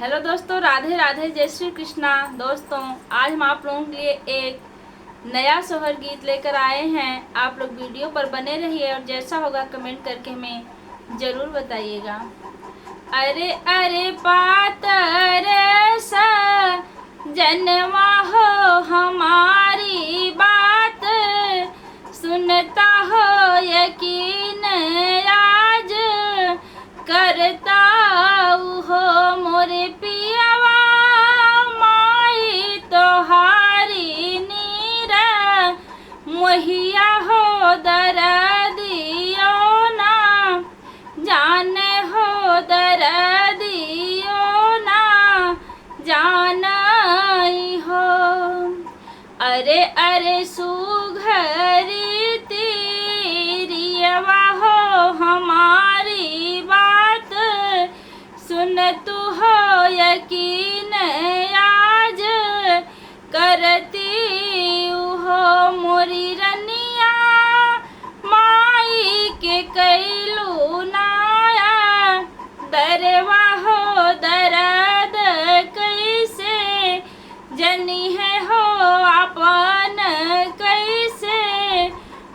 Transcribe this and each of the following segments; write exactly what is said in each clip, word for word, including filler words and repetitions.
हेलो दोस्तों, राधे राधे, जय श्री कृष्णा। दोस्तों, आज हम आप लोगों के लिए एक नया सोहर गीत लेकर आए हैं। आप लोग वीडियो पर बने रहिए और जैसा होगा कमेंट करके हमें ज़रूर बताइएगा। अरे अरे पातर सा जनवा हो हमारी बात सुनता हो यकीन आज करता हो मोरे पियवा माई तोहारी नीर मोहिया हो दरदियो ना जाने हो दरदियो ना जानई हो। अरे अरे सुघरी तिरियवा हो हमारी बात सुन तू हो यकीन आज करती हो मोरी रनिया माई के कैलू नाया दरवा हो दरद कैसे जनी है हो आपन कैसे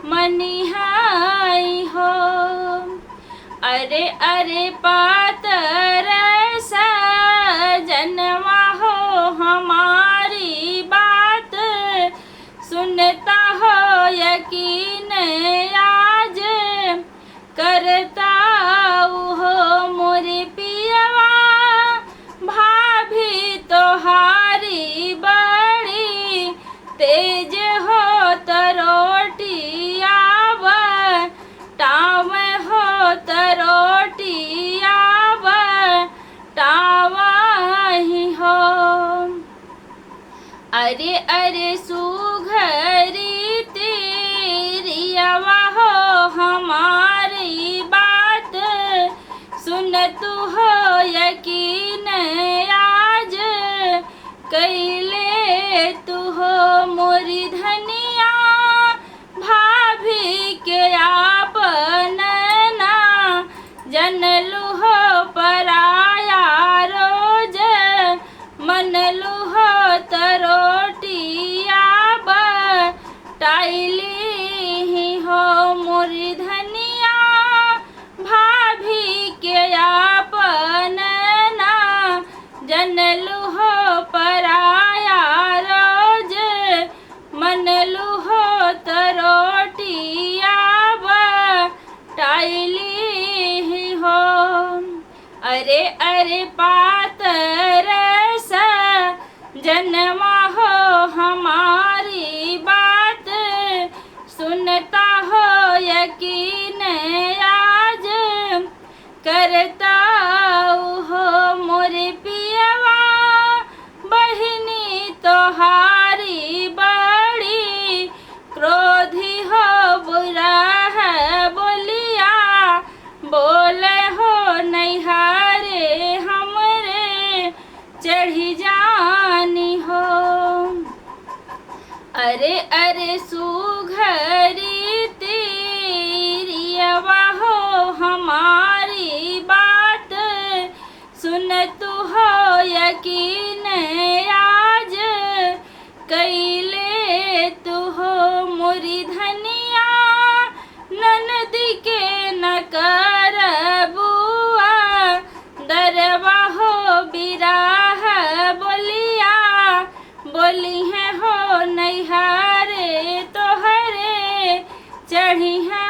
मनिहाई हो। अरे अरे पातर सा जनवा हो हमारी बात सुनता हो यकीन आज करता हो मोरे पियवा भाभी तोहारी बड़ी तेज हो तरोटी आव टाव हो तरोटी आव टावा ही हो। अरे अरे सुघरी तिरियवा हो हमारी बात सुन तू हो यकीन आज कैले तू हो मोरी धनिया भाभी के आपन ना जनलू हो पराया रोज मनलू हो तरोटिया बटाइली ही हो मोरी धनिया भाभी के आपन ना जनलू हो पराया रोज मनलू हो तरोटिया बटाइली ही हो। अरे अरे पातर सा जनवा हो हमारी बात सुनता हो यकीन आज करता हो मोरे पियवा बहिनी तोहारी बड़ी क्रोधी हो बुरा है बोलिया बोले हो नैहरे हमरे चढ़ी जानी हो। अरे अरे सुघरी तिरियवा हो हमारी बात सुन तू हो यकीन आज कैले तू हो मोरी धनिया ननद के न करबुआ दरवा हो बिराह बोलिया बोली है हो नैहरे तोहरे चढ़ी है